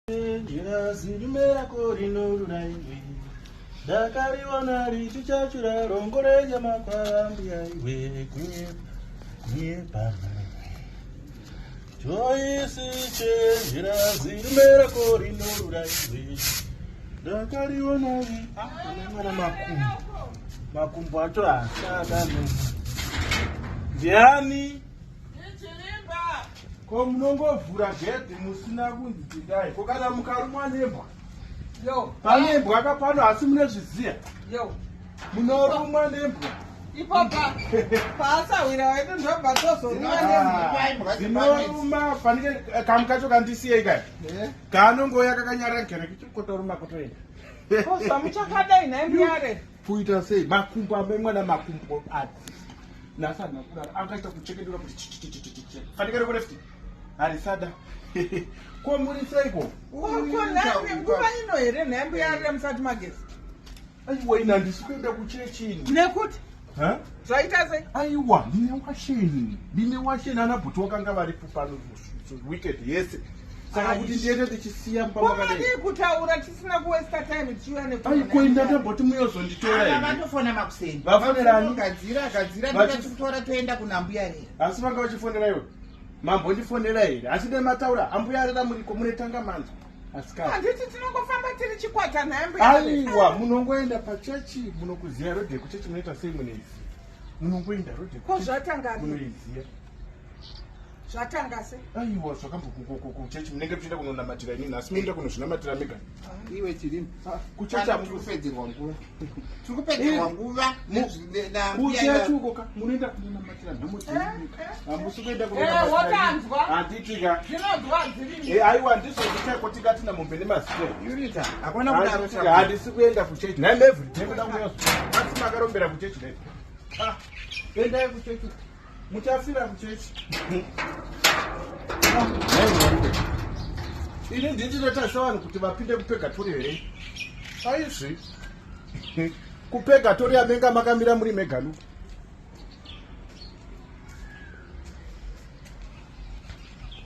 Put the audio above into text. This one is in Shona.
Njira zirume rako rinorura iwe ndakariona richichachura rongo renyama kwambuya iwe kunyepa Joyce chenjera zirume rako rinorura iwe ndakariona mwana makumbo makumbo acho hasadano ndiani Ko munongovhura gedhi musina kunzi pindai. Ko kana mukarumwa nembwa? Yo. Pane mbwa ka pano asi munezviziya? Yo. Munorumwa nembwa. Ipopa paasahwira wedu ndobva tozorumwa nembwa. Dzinoruma fanike eh, kamu kacho kandisiyei kai. Eh? Kaanongouya kakanyarara kere kutoruma kutoenda. Ko zvamuchakadai nhai mbuyare? Kuita sei makumbo amemwana makumbo ati. Nhasi handina kurara angaita kuchekedura kuti chichichichichi fanika rekuleft harisada ko muri seiko nguva ino here nhai mbuya arire musati magezi aiwa ini handisi kuenda kuchechi ini nekuti zvaita sei aiwa ndine washeni ndine washeni ana bhuti wakanga varipo pano weekend yese saka kuti ndiende ndichisiya mupamakaii kutaura tisina kuwesta time tichiuya nekuaikoinda ndamboti muyozonditora here vatofona makuseni vafonerani gadzira gadzira ndikachikutora toenda kuna mbuya rera asi vanga vachifonera iwe mambondifonera here asi dai mataura ambuya rera muriko munetanga manzwa asikana handiti tinongofamba tiri chikwata nhai mbuya aiwa munongoenda pachechi munokuziva rodhe kuchechi munoita sei munoiziva munongoenda rodhe ko zvatanga munoiziva Zvatanga se? Aiwa zvakambokuchechi munenge muchienda kunonamatira inini asi munoenda kunozvinamatira mega. Iwe chirimo. Ah, kuchechi tiri kupedzerwa nguva. Tiri kupedzerwa nguva kuchechi uko ka munoenda kunonamatira nhamo dzenyu. Eh, eh. Hamusi kuenda eh, kunonamatira. Handiti ka. Dzinonzwa dziri. Eh aiwa ndizvo zvichaiko tingatina mombe nemazita. Yurita, hakuna kudaro chako. Handisi kuenda kuchechi. Nhai every day kuda kuya. Asi makarombera kuchechi nhai. Ah, endai kuchechi. Muchafira kuchechi. Ini ndinotarisa vanhu kuti vapinde kupegatori here? Aizvi. Kupegatori yamenga makamira muri mega nu.